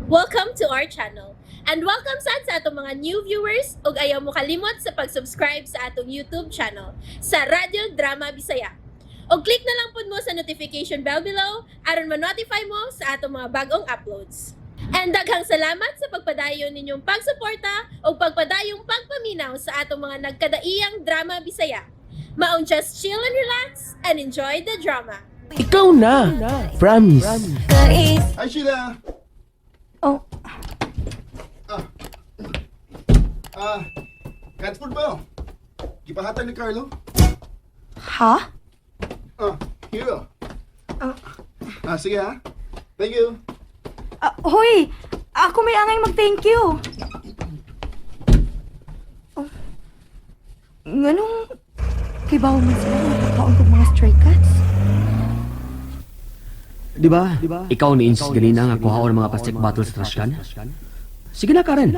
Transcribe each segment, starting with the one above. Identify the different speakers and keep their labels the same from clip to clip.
Speaker 1: Welcome to our channel. And welcome sad sa atong mga new viewers ug ayaw mo kalimot sa pag-subscribe sa atong YouTube channel sa Radyo Drama Bisaya. Og click na lang pud mo sa notification bell below aron ma-notify mo sa atong mga bagong uploads. And daghang salamat sa pagpadayon ninyong pagsuporta ug pagpadayong pagpaminaw sa atong mga nagkadaiyang drama Bisaya. Maong just chill and relax and enjoy the drama.
Speaker 2: Ikaw na. Promise.
Speaker 3: Hi, Sheila!
Speaker 4: Oh,
Speaker 3: Ah, cat food ba? Gipahatag ni Carlo?
Speaker 4: Ha?
Speaker 3: Ah, here. Ah, sige ha. Thank you.
Speaker 4: Ah, hoy! Ako may angay mag-thank you. Oh. Nganong kibaw man sila nga pagkaon kog mga stray cats?
Speaker 2: Di ba? Ikaw ni insist ganina nga kuhaon ang mga plastic bottles sa trash can. Sige na, Karen.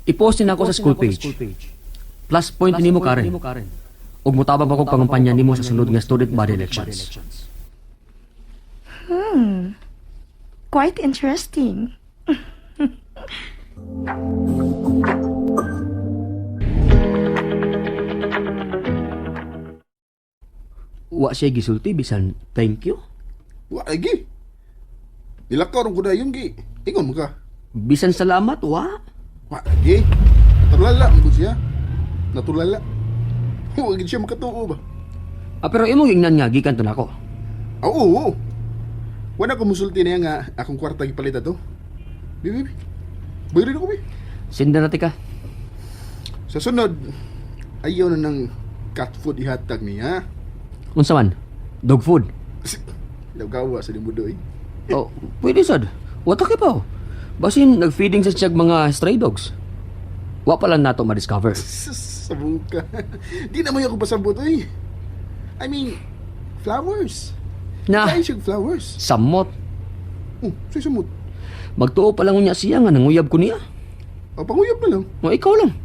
Speaker 2: I-post din ako sa school page. Plus point nimo, Karen. Ug motabang pa kog pangampanya nimo sa sunod nga student body elections.
Speaker 4: Quite interesting.
Speaker 2: Wa siya gisulti bisan thank you.
Speaker 3: Wa lagi. Nilakaw ron ko na yun, gi. Ingon mo ka.
Speaker 2: Bisan salamat wa.
Speaker 3: Wa lagi. Natulala mo siya. Natulala. Wa gid siya makatuo ba?
Speaker 2: Ah, pero imong ingnan nga gikan to nako.
Speaker 3: Ah, oo, oo. Wala ko musulti niya nga akong kwarta gipalit ato. Bi, bi, bi. Bayrin ako, bi.
Speaker 2: Sinda na tika.
Speaker 3: Sa sunod, ayaw na ng cat food ihatag niya.
Speaker 2: Unsa man? Dog food.
Speaker 3: Lagawa sa limudo eh.
Speaker 2: Oh, pwede sad. Wa ta kay pa. Basin nagfeeding sa siyag mga stray dogs. Wa pa lang nato ma-discover.
Speaker 3: Sabuka. Di na mo ako pasabot, oy. I mean, flowers.
Speaker 2: Na,
Speaker 3: Kain siyang flowers.
Speaker 2: samot.
Speaker 3: Oh, say sumot.
Speaker 2: Magtuo pa lang unya siya nga nanguyab ko niya.
Speaker 3: O, panguyab na lang.
Speaker 2: O ikaw lang.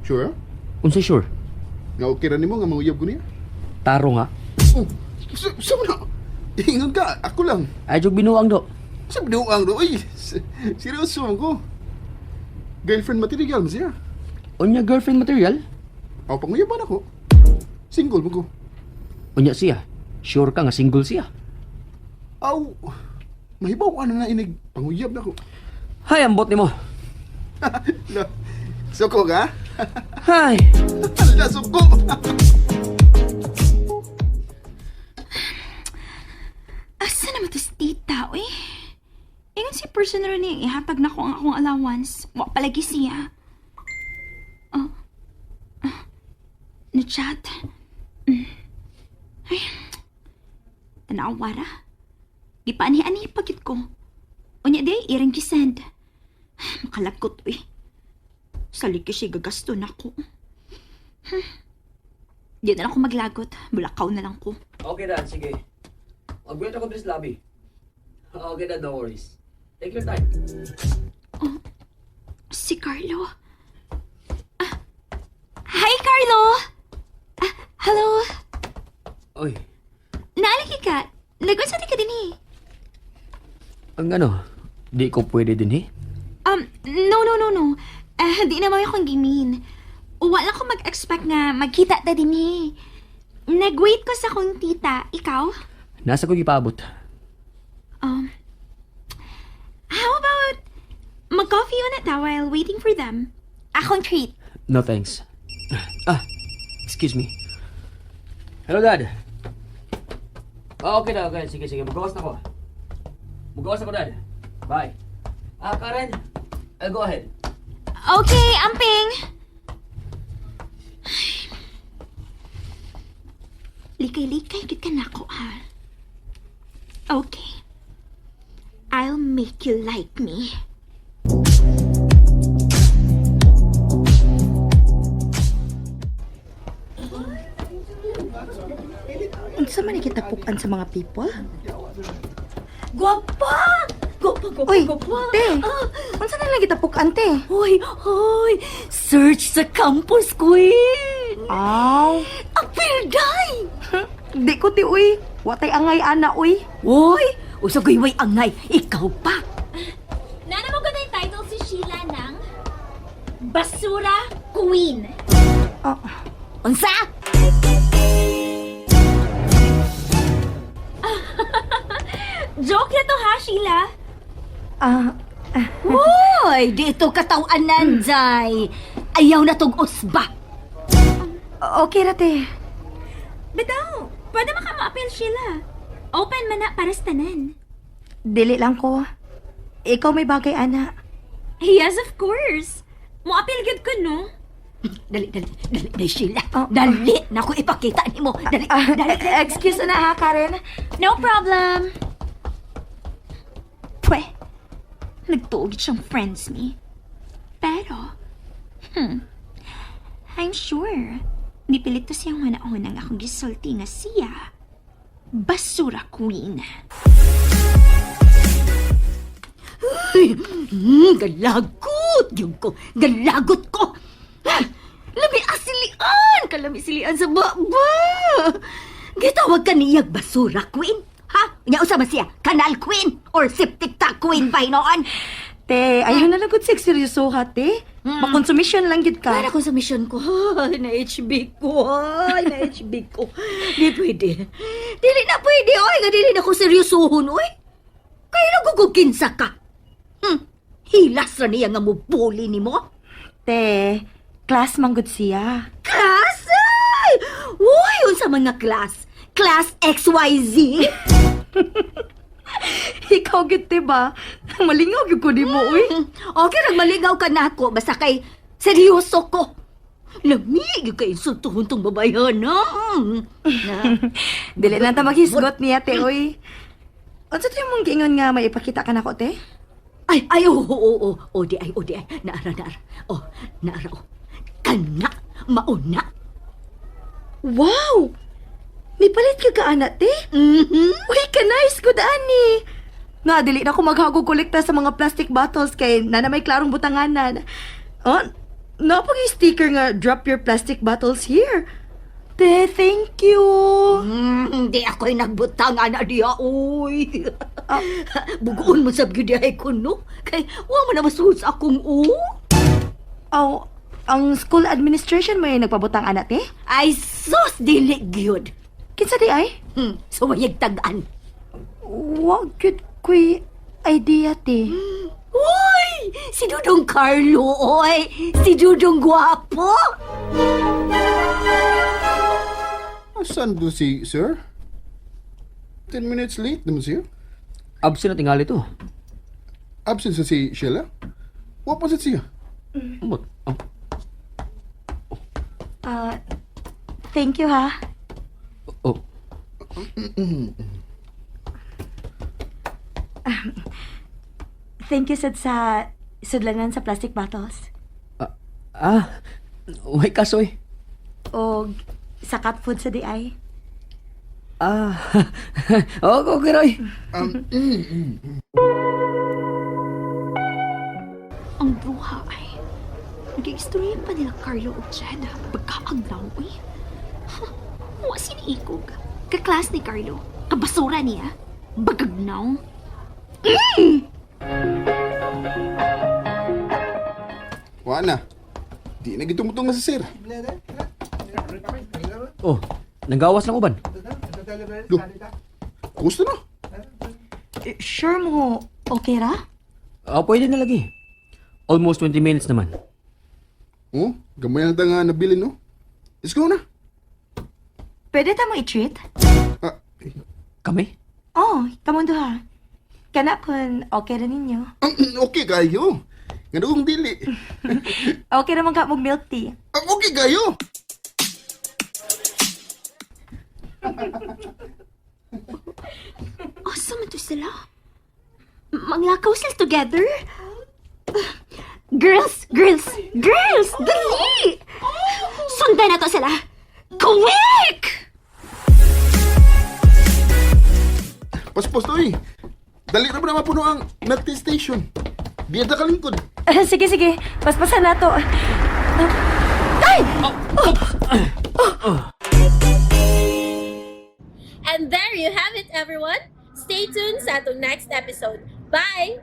Speaker 3: Sure?
Speaker 2: Unsa sure?
Speaker 3: Nga okay ra nimo nga manguyab ko niya?
Speaker 2: Taro nga.
Speaker 3: Oh, sa mo na? Ingon ka, ako lang.
Speaker 2: Ay jug binuang do.
Speaker 3: Sa binuang do, oy. Seryoso man ko. Girlfriend material mo siya.
Speaker 2: Unya girlfriend material?
Speaker 3: O, panguyaban ako. Single mo ko.
Speaker 2: Unya siya. Sure ka nga single siya.
Speaker 3: Aw, mahibaw ano na inig. Panguyab na ko.
Speaker 2: Hay ambot nimo.
Speaker 3: La, suko ka?
Speaker 2: Hay.
Speaker 3: Ala, suko!
Speaker 5: Asa naman to si tita, uy? Ingon si person rin niya, ihatag na ko ang akong allowance. Wa palagi siya. Oh. Ah. Na-chat. Ay. Tanawara. Gipaani-ani pagit ko. Unya di, irang gisend. Makalagkot, uy. Salig ka siya gagasto na ko. Di na lang ako maglagot. Bulakaw na lang ko.
Speaker 2: Okay dan, sige. Mag-wait ako sa lobby. Okay dan, no worries. Take your time.
Speaker 5: Si Carlo. Ah, hi, Carlo! Ah, hello.
Speaker 2: Oy,
Speaker 5: Naalagi ka. Nag-unsa di ka din eh.
Speaker 2: ang ano, di ko pwede din eh.
Speaker 5: No, no, no, no. Ah, di na mo akong gimin. Wala ko mag-expect nga magkita ta din eh. Nag-wait ko sa kong tita. Ikaw?
Speaker 2: Nasa ko gipaabot.
Speaker 5: How about mag-coffee na ta while waiting for them? Akong treat.
Speaker 2: No thanks. Ah, excuse me. Hello, Dad. Ah, okay na, okay. Sige, sige. Magawas na ko. Magawas na ko, Dad. Bye. Ah, Karen, I'll go ahead.
Speaker 5: Okay, amping! Likay-likay gid ka nako, ha? Okay. I'll make you like me.
Speaker 4: Unsa man kitapukan sa mga people?
Speaker 6: Guwapa! Guwapa, guwapa,
Speaker 4: Uy,
Speaker 6: guwapa.
Speaker 4: te.
Speaker 6: Ah,
Speaker 4: Unsa na lang gitapukan, te?
Speaker 6: hoy, hoy! Search sa campus queen!
Speaker 4: Aw,
Speaker 6: Ang pilday!
Speaker 4: di ko ti uy. Watay angay ana uy.
Speaker 6: Hoy! Usog way angay, ikaw pa!
Speaker 5: Basura Queen.
Speaker 4: Oh,
Speaker 6: Unsa?
Speaker 5: Joke na to ha, Sheila.
Speaker 4: ah,
Speaker 6: Hoy, dito katawanan, Jai. Ayaw na tog usba.
Speaker 4: Okay ra, te.
Speaker 5: Bitaw, pwede man ka mo-appeal, Sheila. Open man na para sa tanan.
Speaker 4: Dili lang ko. Ikaw may bagay, ana.
Speaker 5: Yes, of course. Mo-appeal gyud ko, no?
Speaker 6: Dali, dali, dali, dali, Sheila.
Speaker 4: Oh.
Speaker 6: Dali, naku, ipakita nimo. Dali,
Speaker 4: Ah,
Speaker 6: dali.
Speaker 4: excuse na ha, Karen.
Speaker 5: No problem. Pwe, nagtuog siyang friends me. Pero, I'm sure, nipilit to siyang huna-hunang akong gisulti nga siya. Basura Queen.
Speaker 6: Ay, galagot, yung ko. Galagot ko. Ah, lami asilian, kalami silian sa baba. Gitawag ka niyag basura, queen. Ha? Nya usa man siya, canal queen or septic tank queen pa hinoon.
Speaker 4: Te, ayaw na lang gud sig seryoso ha, te. Makonsumisyon lang gid ka.
Speaker 6: Para ko sa mission ko, ay, na HB ko, ay, na HB ko. Di pwede. Dili na pwede, oy, nga dili na ko seryosohon, oy. Kaya naguguginsa ka. Hilas ra niya nga mubuli nimo.
Speaker 4: Te, class man gud siya.
Speaker 6: Class, ay! Uy, unsa man nga class? Class XYZ?
Speaker 4: Ikaw gid, te ba? Malingaw gyud ko nimo, uy.
Speaker 6: Okay, nagmalingaw ka na ako, basta kay seryoso ko. Lami, gyud kay insultuhon tong babayan, no?
Speaker 4: Dili lang ta maghisgot niya, te, uy. Unsa to yung mong giingon nga may ipakita ka nako, te?
Speaker 6: Ay, ay, oo, oo, oo, o, di ay, o, di ay, naara, naara, oh, naara, oh. Kana, mauna.
Speaker 4: Wow! Nipalit ka ka, ana, te? Uy, ka nice good ani. Nga, dili na ako maghagog kolekta sa mga plastic bottles kay nana may klarong butanganan. Oh, napag sticker nga drop your plastic bottles here. Te, thank you.
Speaker 6: Di ako'y nagbutang, ana diya, uy. Bugoon mo sab gyud diay ko, no? Kay, wa mo na masuod sa akong u.
Speaker 4: Oh, ang school administration may nagpabutang ana, te?
Speaker 6: Ay, sus, dili gyud.
Speaker 4: Kinsa di ay?
Speaker 6: Suwayag tag-an.
Speaker 4: Wa gyud ko'y idea, te.
Speaker 6: Uy! Si Dudong Carlo, oy! Si Dudong Guwapo!
Speaker 3: Asan do si sir? 10 minutes late naman siya.
Speaker 2: Absent na tingali to.
Speaker 3: Absent sa si Sheila? Wa pa sad siya.
Speaker 2: Ambot. Oh.
Speaker 4: Ah, thank you, ha.
Speaker 2: Oh.
Speaker 4: Thank you sad sa sudlanan sa plastic bottles.
Speaker 2: Ah, way kaso eh.
Speaker 4: O sa cat food sa DI.
Speaker 2: Ah, okay, okay, Roy.
Speaker 5: Ang duha ay, nag-istorya pa nila Carlo ug Jed. Pagkaagnaw, uy. Huh, wa siniikog. Kaklas ni Carlo. Kabasura niya. Bagagnaw.
Speaker 3: Wa na. Di na gitumutong sa sir.
Speaker 2: Oh, nanggawas lang uban.
Speaker 3: Do. Gusto na.
Speaker 4: Eh, sure mo, okay ra?
Speaker 2: Ah, pwede na lagi. Almost 20 minutes naman.
Speaker 3: Oh, gamay na ta nga nabilin no. Let's go na.
Speaker 4: Pwede ta mo i-treat?
Speaker 3: Ah,
Speaker 2: Kami?
Speaker 4: Oh, kamundo ha. Kana kun okay ra ninyo.
Speaker 3: okay kayo. Nga dili.
Speaker 4: Okay ra man ka mog milk tea.
Speaker 3: Ah, okay kayo.
Speaker 5: Asa man to sila? Manglakaw sila together? Girls! Girls! Girls! Dali! Sundan na to sila! Quick!
Speaker 3: Paspos to eh. Dali na ba na mapuno ang milk tea station? Di ta kalingkod.
Speaker 4: Sige, sige. Paspasan na to.
Speaker 1: And there you have it, everyone. Stay tuned sa atong next episode. Bye!